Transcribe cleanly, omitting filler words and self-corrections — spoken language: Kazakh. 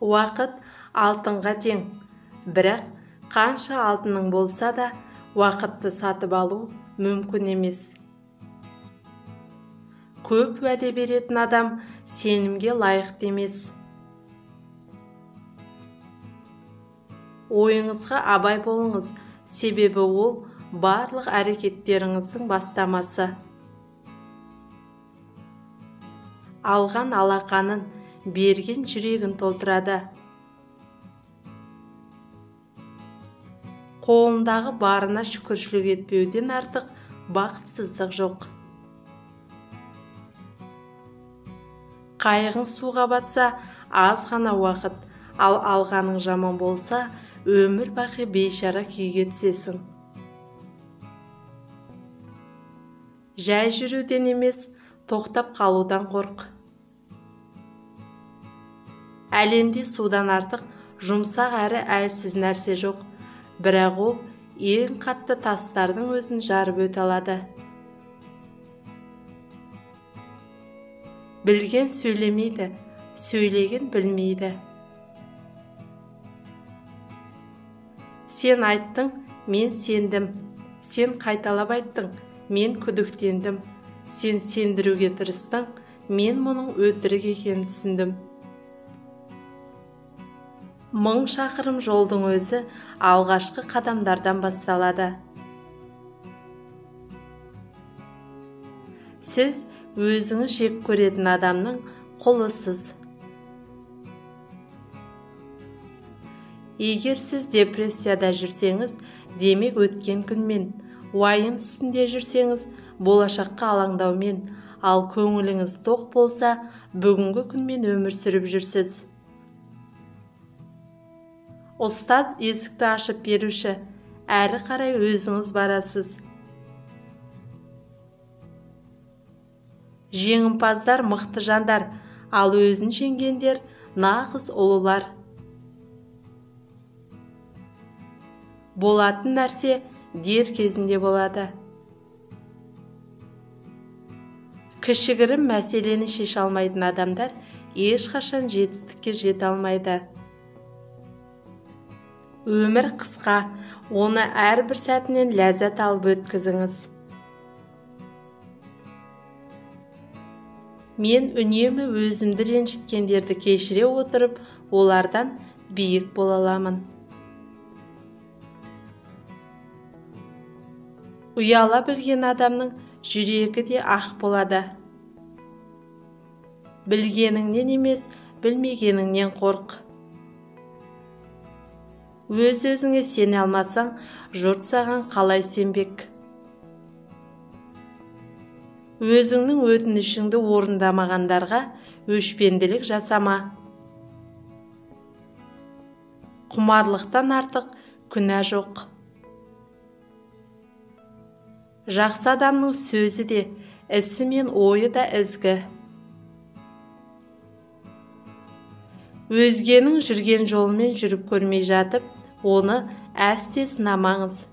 Уақыт алтынға тең, бірақ қанша алтының болса да уақытты сатып алу мүмкін емес. Көп уәде беретін адам сенімге лайықты емес. Ойыңызға абай болыңыз, себебі ол барлық әрекеттеріңіздің бастамасы. Алған алақанын, берген жүрегін толтырады. Қолындағы барына шүкіршілік етпеуден артық бақытсыздық жоқ. Қайығың суға батса, аз ғана уақыт, ал алғаның жаман болса, өмір бақи бейшара күйге түсесің. Жай жүруден емес, тоқтап қалудан қорқ. Әлемде судан артық жұмсақ әрі әлсіз нәрсе жоқ, бірақ ол ең қатты тастардың өзін жарып өте алады. Білген сөйлемейді, сөйлеген білмейді. Сен айттың, мен сендім. Сен қайталап айттың, мен күдіктендім. Сен сендіруге тырыстың, мен мұның өтірік екенін түсіндім. 1000 шақырым жолдың өзі алғашқы қадамдардан басталады. Сіз өзіңіз жек көретін адамның құлысыз. Егер сіз депрессияда жүрсеңіз, демек өткен күнмен, уайым үстінде жүрсеңіз, болашаққа алаңдаумен, ал көңіліңіз тоқ болса, бүгінгі күнмен өмір сүріп жүрсіз. Ұстаз есікті ашып беруші, әрі қарай өзіңіз барасыз. Жеңімпаздар мықты жандар, ал өзін жеңгендер нағыз ұлылар. Болатын нәрсе дер кезінде болады. Кішігірім мәселені шеше алмайтын адамдар ешқашан жетістікке жете алмайды. Өмір қысқа, оны әрбір сәтінен ләззат алып өткізіңіз. Мен үнемі өзімді ренжіткендерді кешіре отырып, олардан биік бола аламын. Ұяла білген адамның жүрегі де ақ болады. Білгеніңнен емес, білмегеніңнен қорқ. Өз-өзіңе сене алмасаң, жұрт саған қалай сенбек? Өзіңнің өтінішіңді орындамағандарға өшпенділік жасама. Құмарлықтан артық күнә жоқ. Жақсы адамның сөзі де, ісі мен ойы да ізгі. Өзгенің жүрген жолымен жүріп көрмей жатып, оны әсте сынамаңыз.